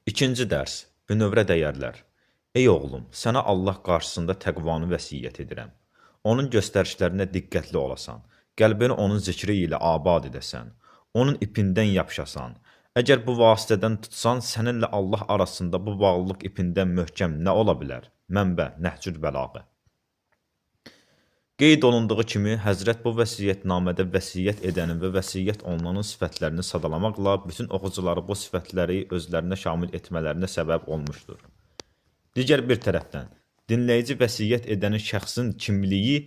İkinci dərs, bünövrə dəyərlər. Ey oğlum, sənə Allah qarşısında təqvanı vəsiyyət edirəm. Onun göstərişlərinə diqqətli olasan, qəlbini onun zikri ilə abad edəsən, onun ipindən yapışasan. Əgər bu vasitədən tutsan, səninlə Allah arasında bu bağlılıq ipindən möhkəm nə ola bilər? Mənbə, Nəhcül Bəlağə. Qeyd olunduğu kimi, Həzrət bu vəsiyyətnamədə vəsiyyət edənin və vəsiyyət olunanın sifətlərini sadalamaqla bütün oxucuları bu sifətləri özlərinə şamil etmələrinə səbəb olmuşdur. Digər bir tərəfdən, dinləyici vəsiyyət edənin şəxsin kimliyi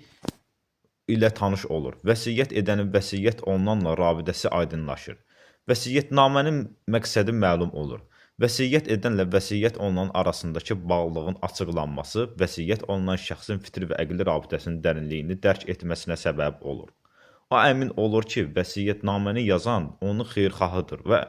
ilə tanış olur. Vəsiyyət edənin vəsiyyət olunanla rabitəsi aydınlaşır. Vəsiyyətnamənin məqsədi məlum olur. Vəsiyyət edənlə vəsiyyət olunan arasındakı bağlılığın açıqlanması vəsiyyət olunan şəxsin fitri və əqli rabitəsinin dərinliyini dərk etməsinə səbəb olur. O əmin olur ki, vəsiyyətnaməni yazan onun xeyirxahıdır və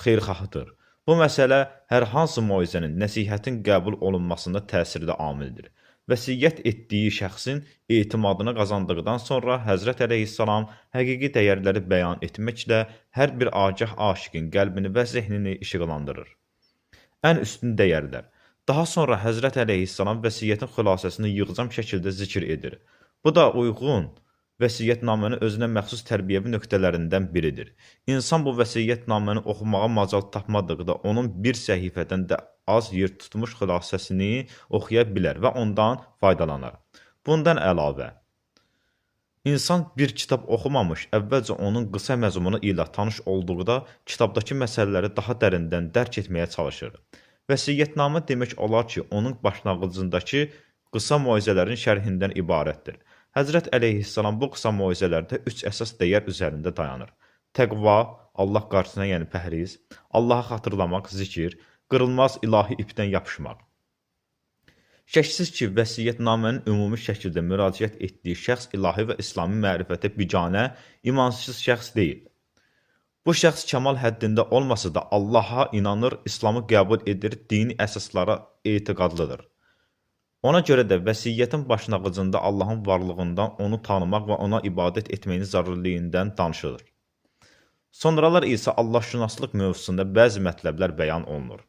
xeyirxahıdır. Bu məsələ hər hansı moizənin, nəsihətin qəbul olunmasında təsirli amildir. Vəsiyyət etdiyi şəxsin etimadını qazandıqdan sonra Həzrət əleyhissalam həqiqi dəyərləri bəyan etməklə hər bir agah aşiqin qəlbini və zehnini işıqlandırır. Ən üstün dəyərlər. Daha sonra Həzrət əleyhissalam vəsiyyətin xülasəsini yığcam şəkildə zikr edir. Bu da uyğun vəsiyyətnamənin özünə məxsus tərbiyəvi nöqtələrindən biridir. İnsan bu vəsiyyətnaməni oxumağa macal tapmadıqda onun bir səhifədən də az yer tutmuş xülasəsini oxuya bilər və ondan faydalanar. Bundan əlavə, insan bir kitab oxumamış, əvvəlcə onun qısa məzmunu ilə tanış olduqda kitabdakı məsələləri daha dərindən dərk etməyə çalışır. Vəsiyyətnamə demək olar ki, onun başlanğıcındakı qısa moizələrin şərhindən ibarətdir. Həzrət əleyhissalam bu qısa moizələrdə üç əsas dəyər üzərində dayanır. Təqva, Allah qarşısına, yəni pəhriz, Allahı xatırlamaq, zikir, qırılmaz ilahi ipdən yapışmaq. Şəksiz ki, vəsiyyətnamənin ümumi şəkildə müraciət etdiyi şəxs ilahi və İslami mərifətə biganə, imansız şəxs deyil. Bu şəxs kəmal həddində olmasa da Allaha inanır, İslamı qəbul edir, dini əsaslara etiqadlıdır. Ona görə də vəsiyyətin başlanğıcında Allahın varlığından, onu tanımaq və ona ibadət etməyin zəruriliyindən danışılır. Sonralar isə Allahşünaslıq mövzusunda bəzi mətləblər bəyan olunur.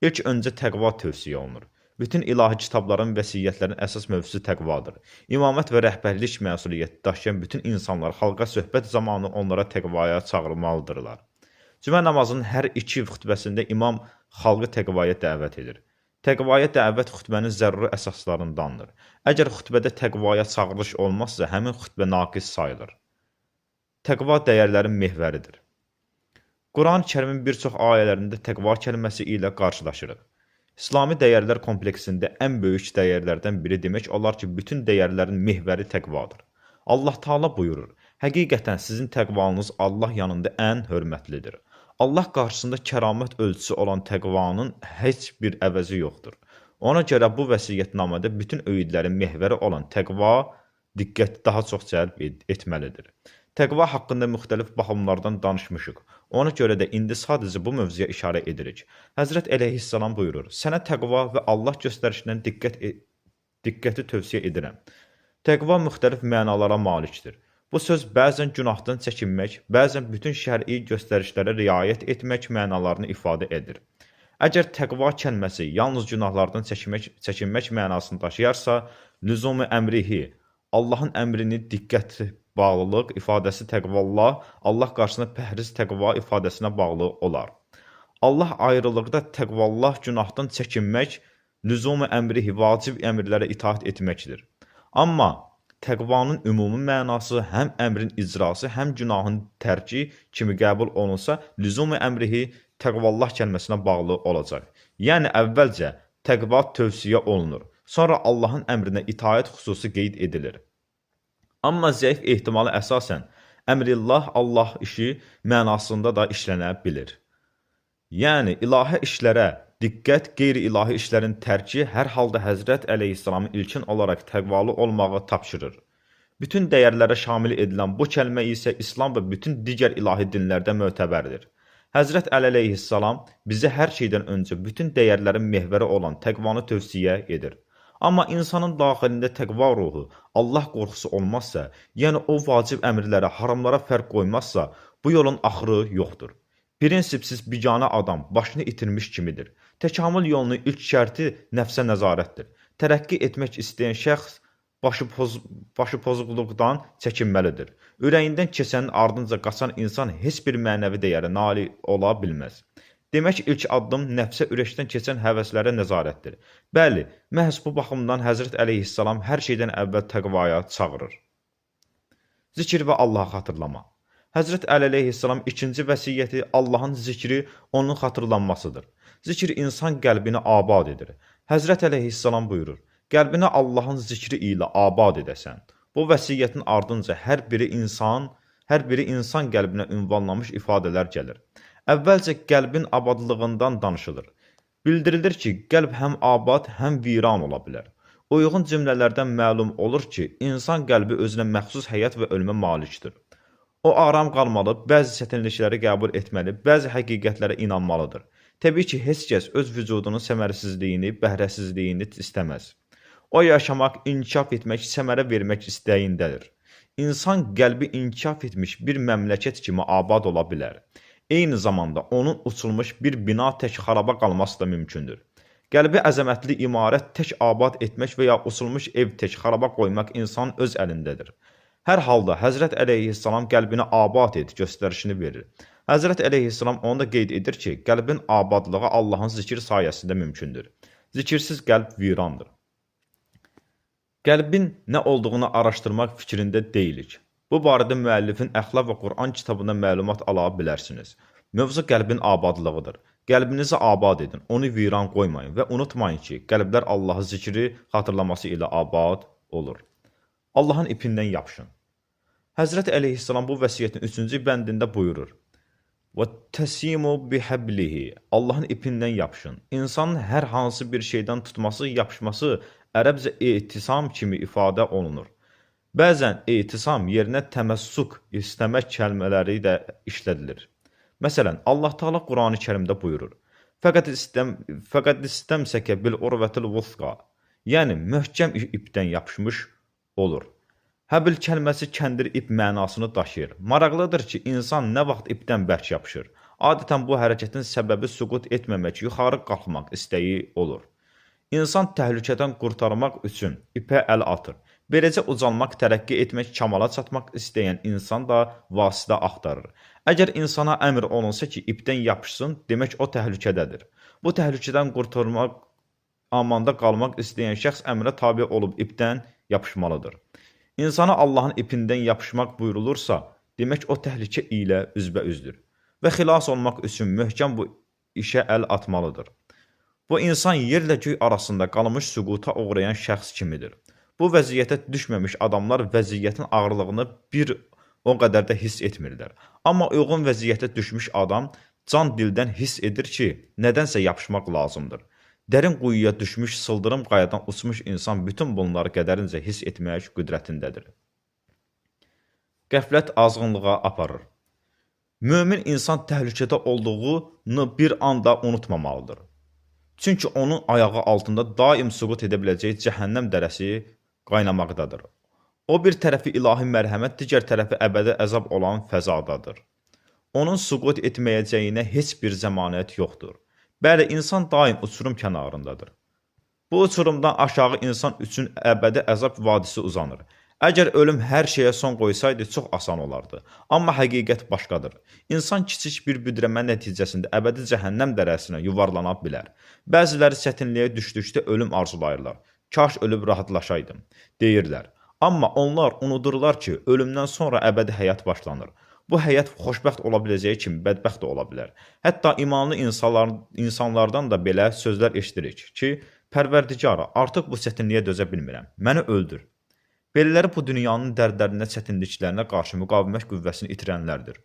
İlk öncə təqva tövsiyə olunur. Bütün ilahi kitabların, vəsiyyətlərin əsas mövzusu təqvadır. İmamət və rəhbərlik məsuliyyəti daşıyan bütün insanlar xalqa söhbət zamanı onlara təqvaya çağırmalıdırlar. Cümə namazının hər iki xütbəsində imam xalqı təqvaya dəvət edir. Təqvaya dəvət xütbənin zəruri əsaslarındandır. Əgər xütbədə təqvaya çağırış olmazsa, həmin xütbə naqis sayılır. Təqva dəyərlərin mehvəridir. Quran-ı Kərimin bir çox ayələrində təqva kəlməsi ilə qarşılaşırıq. İslami dəyərlər kompleksində ən böyük dəyərlərdən biri demək olar ki, bütün dəyərlərin mehvəri təqvadır. Allah Taala buyurur: "Həqiqətən sizin təqvanız Allah yanında ən hörmətlidir." Allah qarşısında kəramət ölçüsü olan təqvanın heç bir əvəzi yoxdur. Ona görə bu vəsiyyətnamədə bütün öyüdlərin mehvəri olan təqva diqqəti daha çox cəlb etməlidir. Təqva haqqında müxtəlif baxımlardan danışmışıq. Ona görə də indi sadəcə bu mövzuya işarə edirik. Həzrət əleyhissalam buyurur: "Sənə təqva və Allah göstərişindən diqqəti tövsiyə edirəm." Təqva müxtəlif mənalara malikdir. Bu söz bəzən günahdan çəkinmək, bəzən bütün şər'i göstərişlərə riayət etmək mənalarını ifadə edir. Əgər təqva kəlməsi yalnız günahlardan çəkinmək mənasını daşıyarsa, lüzum-u əmrihi, Allahın əmrini diqqət bağlılıq ifadəsi təqvallah, Allah qarşısında pəhriz təqva ifadəsinə bağlı olar. Allah ayrılıqda təqvallah günahdan çəkinmək, lüzum-u əmrihi, vacib əmrlərə itaat etməkdir. Amma təqvanın ümumi mənası həm əmrin icrası, həm günahın tərki kimi qəbul olunsa, lüzum-u əmrihi təqvallah kəlməsinə bağlı olacaq. Yəni əvvəlcə təqva tövsiyə olunur, sonra Allahın əmrinə itaət xüsusi qeyd edilir. Amma zəif ehtimala əsasən əmrillah, Allah işi mənasında da işlənə bilir. Yəni ilahi işlərə diqqət, qeyri-ilahi işlərin tərki hər halda Həzrət əleyhissalamın ilkin olaraq təqvalı olmağı tapşırır. Bütün dəyərlərə şamil edilən bu kəlmə isə İslam və bütün digər ilahi dinlərdə mötəbərdir. Həzrət Əli əleyhissalam bizə hər şeydən öncə bütün dəyərlərin mehvəri olan təqvanı tövsiyə edir. Amma insanın daxilində təqva ruhu, Allah qorxusu olmazsa, yəni o vacib əmrlərə, haramlara fərq qoymazsa, bu yolun axırı yoxdur. Prinsipsiz biganə adam başını itirmiş kimidir. Təkamül yolunun ilk şərti nəfsə nəzarətdir. Tərəqqi etmək istəyən şəxs başı pozukluqdan çəkinməlidir. Ürəyindən keçənin ardınca qaçan insan heç bir mənəvi dəyərə nail ola bilməz. Demək, ilk addım nəfsə ürəkdən keçən həvəslərə nəzarətdir. Bəli, məhz bu baxımdan Həzrət əleyhissalam hər şeydən əvvəl təqvaya çağırır. Zikr və Allahı xatırlama. Həzrət Əli əleyhissalam ikinci vəsiyyəti Allahın zikri, onun xatırlanmasıdır. Zikr insan qəlbini abad edir. Həzrət əleyhissalam buyurur: "Qəlbini Allahın zikri ilə abad edəsən." Bu vəsiyyətin ardınca hər biri insan qəlbinə ünvanlanmış ifadələr gəlir. Əvvəlcə qəlbin abadlığından danışılır. Bildirilir ki, qəlb həm abad, həm viran ola bilər. Uyğun cümlələrdən məlum olur ki, insan qəlbi özünə məxsus həyat və ölümə malikdir. O aram qalmalı, bəzi çətinlikləri qəbul etməli, bəzi həqiqətlərə inanmalıdır. Təbii ki, heç kəs öz vücudunun səmərəsizliyini, bəhrəsizliyini istəməz. O yaşamaq, inkişaf etmək, səmərə vermək istəyindədir. İnsan qəlbi inkişaf etmiş bir məmləkət kimi abad ola bilər. Eyni zamanda onun uçulmuş bir bina tək xaraba qalması da mümkündür. Qəlbi əzəmətli imarət tək abad etmək və ya uçulmuş ev tək xaraba qoymaq insanın öz əlindədir. Hər halda Həzrət əleyhissalam qəlbini abad et göstərişini verir. Həzrət əleyhissalam onu da qeyd edir ki, qəlbin abadlığı Allahın zikri sayəsində mümkündür. Zikirsiz qəlb virandır. Qəlbin nə olduğunu araşdırmaq fikrində deyilik. Bu barədə müəllifin Əxlaq və Quran kitabından məlumat ala bilərsiniz. Mövzu qəlbin abadlığıdır. Qəlbinizi abad edin, onu viran qoymayın və unutmayın ki, qəlblər Allahı zikri xatırlaması ilə abad olur. Allahın ipindən yapışın. Həzrət əleyhissalam bu vəsiyyətin 3-cü bəndində buyurur: Və təsimu bihablihi. Allahın ipindən yapışın. İnsanın hər hansı bir şeydən tutması, yapışması ərəbcə etisam kimi ifadə olunur. Bəzən etisam yerinə təməssuk, istəmək kəlmələri də işlədilir. Məsələn, Allah Teala Qurani-Kərimdə buyurur: Fəqət istəmsəkə bil urvetil vusqa. Yəni möhkəm ipdən yapışmış olur. Həbl kəlməsi kəndir, ip mənasını daşıyır. Maraqlıdır ki, insan nə vaxt ipdən bərk yapışır? Adətən bu hərəkətin səbəbi süqut etməmək, yuxarı qalxmaq istəyi olur. İnsan təhlükədən qurtarmaq üçün ipə əl atır. Beləcə ucalmaq, tərəqqi etmək, kamala çatmaq istəyən insan da vasitə axtarır. Əgər insana əmr olunsa ki, ipdən yapışsın, demək o təhlükədədir. Bu təhlükədən qurtarmaq, amanda qalmaq istəyən şəxs əmrə tabe olub ipdən yapışmalıdır. İnsana Allahın ipindən yapışmaq buyurulursa, demək o təhlükə ilə üzbəüzdür və xilas olmaq üçün möhkəm bu işə əl atmalıdır. Bu insan yerlə göy arasında qalmış süquta uğrayan şəxs kimidir. Bu vəziyyətə düşməmiş adamlar vəziyyətin ağırlığını bir o qədər də hiss etmirlər. Amma uyğun vəziyyətə düşmüş adam can dildən hiss edir ki, nədənsə yapışmaq lazımdır. Dərin quyuya düşmüş, sıldırım qayadan uçmuş insan bütün bunları qədərincə hiss etmək qüdrətindədir. Qəflət azğınlığa aparır. Mömin insan təhlükədə olduğunu bir anda unutmamalıdır. Çünki onun ayağı altında daim süqut edə biləcəyi cəhənnəm dərəsi qaynamaqdadır. O bir tərəfi ilahi mərhəmət, digər tərəfi əbədi əzab olan fəzadadır. Onun süqut etməyəcəyinə heç bir zəmanət yoxdur. Bəli, insan daim uçurum kənarındadır. Bu uçurumdan aşağı insan üçün əbədi əzab vadisi uzanır. Əgər ölüm hər şeyə son qoysaydı, çox asan olardı. Amma həqiqət başqadır. İnsan kiçik bir büdrəmə nəticəsində əbədi cəhənnəm dərəsinə yuvarlana bilər. Bəziləri çətinliyə düşdükdə ölüm arzulayırlar. Kaş ölüb rahatlaşaydım, deyirlər. Amma onlar unudurlar ki, ölümdən sonra əbədi həyat başlanır. Bu həyat xoşbəxt ola biləcəyi kimi bədbəxt də ola bilər. Hətta imanlı insanlardan da belə sözlər eşidirik ki, Pərverdigara, artıq bu çətinliyə dözə bilmirəm. Məni öldür. Belələri bu dünyanın dərdlərinə, çətinliklərinə qarşı müqavimət qüvvəsini itirənlərdir.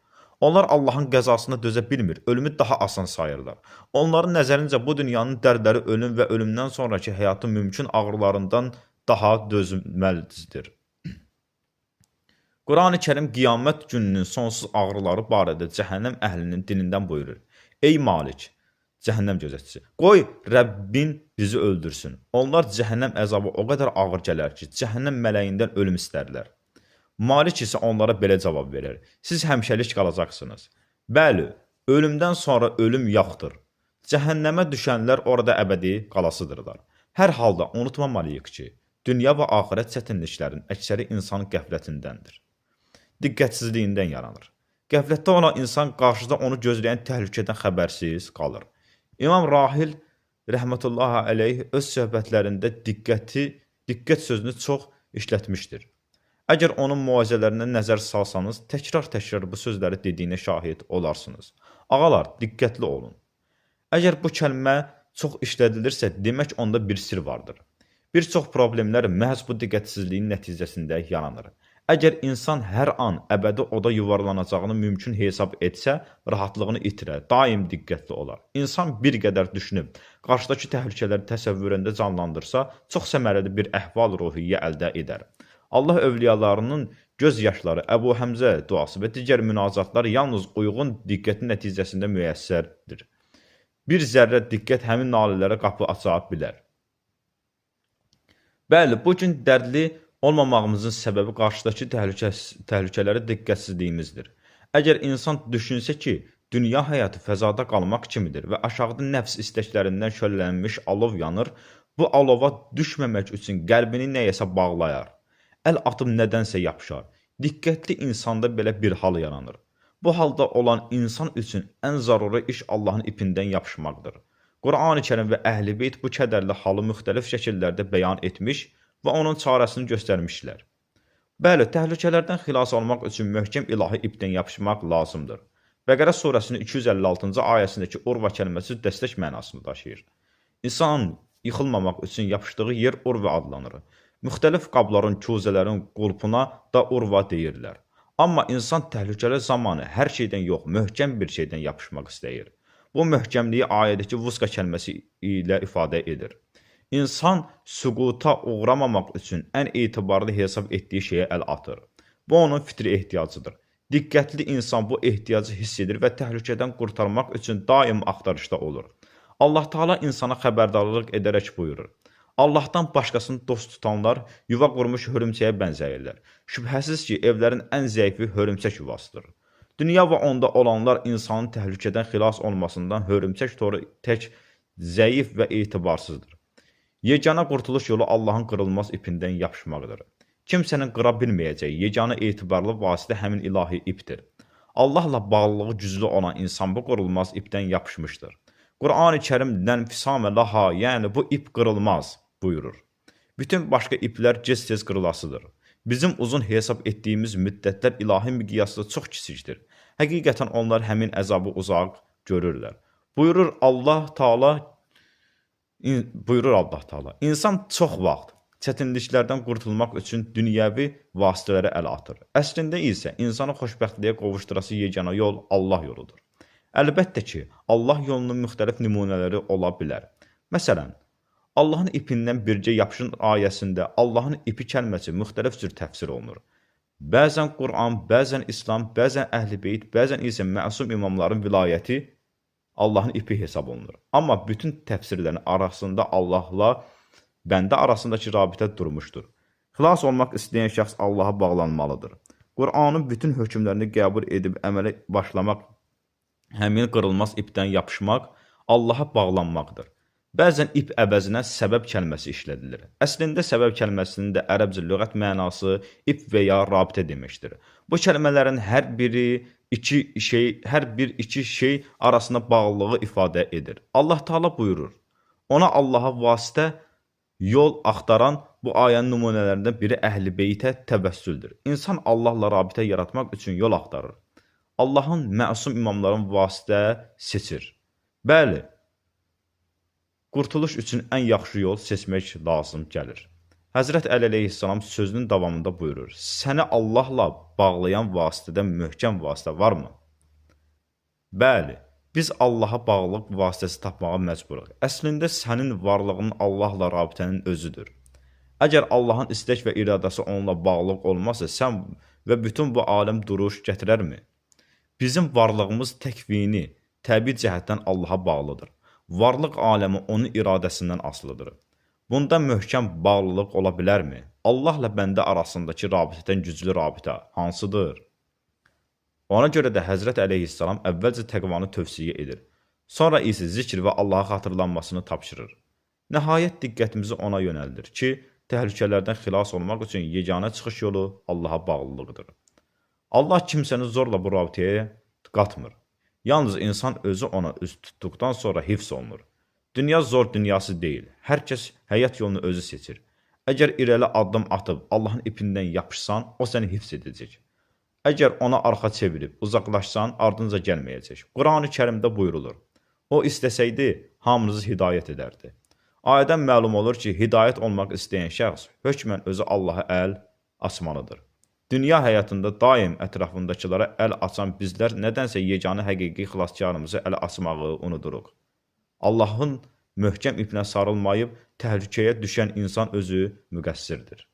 Onlar Allahın qəzasına dözə bilmir, ölümü daha asan sayırlar. Onların nəzərincə bu dünyanın dərdləri ölüm və ölümdən sonrakı həyatın mümkün ağrılarından daha dözülməlidir. Qurani-Kərim qiyamət gününün sonsuz ağrıları barədə cəhənnəm əhlinin dilindən buyurur. Ey Malik, cəhənnəm gözətçisi, qoy Rəbbin bizi öldürsün. Onlar cəhənnəm əzabı o qədər ağır gələr ki, cəhənnəm mələyindən ölüm istərlər. Malik isə onlara belə cavab verir. Siz həmişəlik qalacaqsınız. Bəli, Ölümdən sonra ölüm yoxdur. Cəhənnəmə düşənlər orada əbədi qalasıdırlar. Hər halda unutmamalıyıq ki, dünya və axirət çətinliklərin əksəri insan qəflətindəndir. Diqqətsizliyindən yaranır. Qəflətdə olan insan qarşıda onu gözləyən təhlükədən xəbərsiz qalır. İmam Rahil rəhmətullahi əleyh öz söhbətlərində diqqət sözünü çox işlətmişdir. Əgər onun müaizələrinə nəzər salsanız, təkrar-təkrar bu sözləri dediyinə şahid olarsınız. Ağalar, diqqətli olun. Əgər bu kəlmə çox işlədilirsə, demək onda bir sir vardır. Bir çox problemlər məhz bu diqqətsizliyin nəticəsində yaranır. Əgər insan hər an əbədi oda yuvarlanacağını mümkün hesab etsə, rahatlığını itirər, daim diqqətli olar. İnsan bir qədər düşünüb, qarşıdakı təhlükələri təsəvvüründə canlandırsa, çox səmərəli bir əhval-ruhiyyə əldə edər. Allah övliyalarının göz yaşları, Əbu Həmzə duası və digər münacatlar yalnız uyğun diqqətin nəticəsində müəssərdir. Bir zərrə diqqət həmin nalələrə qapı aça bilər. Bəli, bu gün dərdli olmamağımızın səbəbi qarşıdakı təhlükələrə diqqətsizliyimizdir. Əgər insan düşünsə ki, dünya həyatı fəzada qalmaq kimidir və aşağıda nəfs istəklərindən şöllənmiş alov yanır, bu alova düşməmək üçün qəlbini nəyəsə bağlayar. Əl atıb nədənsə yapışar. Diqqətli insanda belə bir hal yaranır. Bu halda olan insan üçün ən zaruri iş Allahın ipindən yapışmaqdır. Qur'an-ı Kərim və Əhl-i Beyt bu kədərli halı müxtəlif şəkillərdə bəyan etmiş və onun çarəsini göstərmişlər. Bəli, təhlükələrdən xilas olmaq üçün möhkəm ilahi ipdən yapışmaq lazımdır. Bəqərə surəsinin 256-cı ayəsindəki urva kəlməsi dəstək mənasını daşıyır. İnsan yıxılmamaq üçün yapışdığı yer urva adlanır. Müxtəlif qabların, kuzələrin qulpuna da urva deyirlər. Amma insan təhlükəli zamanı hər şeydən yox, möhkəm bir şeydən yapışmaq istəyir. Bu möhkəmliyi ayədəki vusqa kəlməsi ilə ifadə edir. İnsan süquta uğramamaq üçün ən etibarlı hesab etdiyi şeyə əl atır. Bu onun fitri ehtiyacıdır. Diqqətli insan bu ehtiyacı hiss edir və təhlükədən qurtarmaq üçün daim axtarışda olur. Allah Teala insana xəbərdarlıq edərək buyurur: Allahdan başqasını dost tutanlar yuva qurmuş hörümçəyə bənzəyirlər. Şübhəsiz ki, evlərin ən zəifi hörümçək yuvasıdır. Dünya və onda olanlar insanın təhlükədən xilas olmasından hörümçək toru tək zəif və etibarsızdır. Yeganə qurtuluş yolu Allahın qırılmaz ipindən yapışmaqdır. Kimsənin qıra bilməyəcəyi yeganə etibarlı vasitə həmin ilahi ipdir. Allahla bağlılığı güclü olan insan bu qırılmaz ipdən yapışmışdır. Qur'an-ı Kərim lənfisamə laha, yəni bu ip qırılmaz buyurur. Bütün başqa iplər gec-tez qırılasıdır. Bizim uzun hesab etdiyimiz müddətlər ilahi miqyasda çox kiçikdir. Həqiqətən onlar həmin əzabı uzaq görürlər. Buyurur Allah Taala. İnsan çox vaxt çətinliklərdən qurtulmaq üçün dünyəvi vasitələrə əl atır. Əslində isə insanı xoşbəxtliyə qovuşdurası yeganə yol Allah yoludur. Əlbəttə ki, Allah yolunun müxtəlif nümunələri ola bilər. Məsələn, Allahın ipindən bircə yapışın ayəsində Allahın ipi kəlməsi müxtəlif cür təfsir olunur. Bəzən Quran, bəzən İslam, bəzən Əhl-i Beyt, bəzən isə məsum imamların vilayəti Allahın ipi hesab olunur. Amma bütün təfsirlərin arasında Allahla bəndə arasındakı rabitə durmuşdur. Xilas olmaq istəyən şəxs Allaha bağlanmalıdır. Qur'anın bütün hökmlərini qəbul edib əmələ başlamaq, həmin qırılmaz ipdən yapışmaq, Allaha bağlanmaqdır. Bəzən ip əvəzinə səbəb kəlməsi işlədilir. Əslində səbəb kəlməsinin də ərəbcə lüğət mənası ip və ya rabitə deməkdir. Bu kəlmələrin hər bir iki şey arasında bağlılığı ifadə edir. Allah Taala buyurur: Ona Allaha vasitə yol axtaran bu ayənin nümunələrindən biri Əhl-i Beytə təvəssüldür. İnsan Allahla rabitə yaratmaq üçün yol axtarır. Allahın məsum imamların vasitə seçir. Bəli, qurtuluş üçün ən yaxşı yol seçmək lazım gəlir. Həzrət Əli əleyhissalam sözünün davamında buyurur: Səni Allahla bağlayan vasitədən möhkəm vasitə varmı? Bəli, biz Allaha bağlılıq vasitəsi tapmağa məcburuq. Əslində sənin varlığının Allahla rabitənin özüdür. Əgər Allahın istək və iradəsi onunla bağlılıq olmasa, sən və bütün bu aləm duruş gətirərmi? Bizim varlığımız təkvini, təbii cəhətdən Allaha bağlıdır. Varlıq aləmi onun iradəsindən asılıdır. Bunda möhkəm bağlılıq ola bilərmi? Allahla bəndə arasındakı rabitədən güclü rabitə hansıdır? Ona görə də Həzrət əleyhissalam əvvəlcə təqvanı tövsiyə edir. Sonra isə zikr və Allaha xatırlanmasını tapşırır. Nəhayət diqqətimizi ona yönəldir ki, təhlükələrdən xilas olmaq üçün yeganə çıxış yolu Allaha bağlılıqdır. Allah kimsəni zorla bu rabitəyə qatmır. Yalnız insan özü ona üz tutduqdan sonra hifz olunur. Dünya zor dünyası deyil. Hər kəs həyat yolunu özü seçir. Əgər irəli addım atıb Allahın ipindən yapışsan, o səni hifz edəcək. Əgər ona arxa çevirib uzaqlaşsan, ardınca gəlməyəcək. Qurani-Kərimdə buyurulur: O istəsəydi, hamınızı hidayət edərdi. Ayədən məlum olur ki, hidayət olmaq istəyən şəxs hökmən özü Allaha əl açmalıdır. Dünya həyatında daim ətrafındakılara əl açan bizlər nədənsə yeganə həqiqi xilaskarımızı əl açmağı unuduruq. Allahın möhkəm ipinə sarılmayıb təhlükəyə düşən insan özü müqəssirdir.